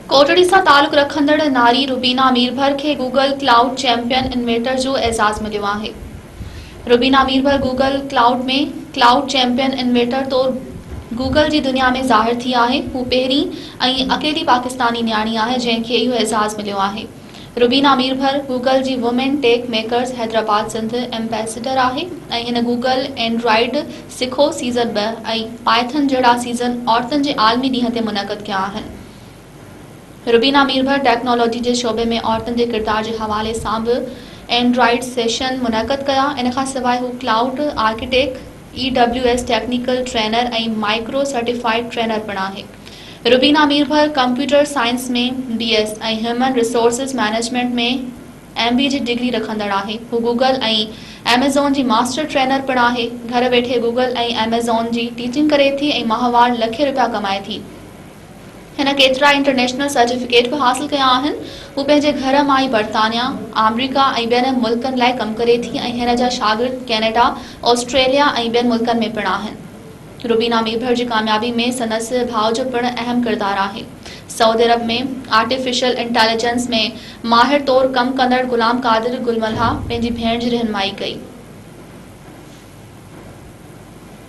ڪوٽڙي سان تعلق رکندڙ ناري روبينا ميربحر کي گوگل ڪلائوڊ چيمپيئن انويٽر جو اعزاز مليو آهي. Rubina Mirbahar Google cloud ۾ cloud champion innovator طور گوگل جي دنيا ۾ ظاهر ٿي آهي. هو پهرين ۽ اڪيلي پاڪستاني نياڻي آهي جنهن کي اهو اعزاز مليو آهي. روبينا ميربحر گوگل جي women tech makers Hyderabad Sindh ambassador آهي ۽ هن گوگل اينڊرائيڊ سکو سيزن 2 ۽ پائٿن جهڙا سيزن عورتن جي عالمي ڏينهن تي منعقد ڪيا آهن. روبينا ميربحر ٽيڪنالاجي جي شعبي ۾ عورتن جي ڪردار جي حوالي سان به اينڊرائيڊ سيشن منعقد ڪيا. ان کان سواء هو cloud architect, A W S technical trainer ۽ micro certified trainer پڻ آهي. Rubina Mirbahar computer science ۾ B S ۽ human resources management ۾ M B جي ڊگري رکندڙ آهي. هو گوگل ۽ ايميزون جي ماسٽر ٽرينر پڻ آهي. گهر ويٺي گوگل ۽ ايميزون جي ٽيچنگ ڪري ٿي ۽ ماهوار لکين رپيا ڪمائي ٿي. هن ڪيترائي انٽرنيشنل سرٽيفڪيٽ به حاصل ڪيا آهن. هو پنهنجي گهر مان ئي برطانيا، آمريڪا ۽ ٻين ملڪن لاء ڪم ڪري ٿي ۽ هن جا شاگرد ڪينيڊا، آسٽريليا ۽ ٻين ملڪن ۾ پڻ آهن. روبينا ميربحر جي ڪاميابي ۾ سندس ڀاء جو پڻ اهم ڪردار آهي. سعودي عرب ۾ آرٽيفيشل انٽيليجنس ۾ ماهر طور ڪم ڪندڙ غلام قادر گل ملاح پنهنجي ڀيڻ جي رهنمائي ڪئي.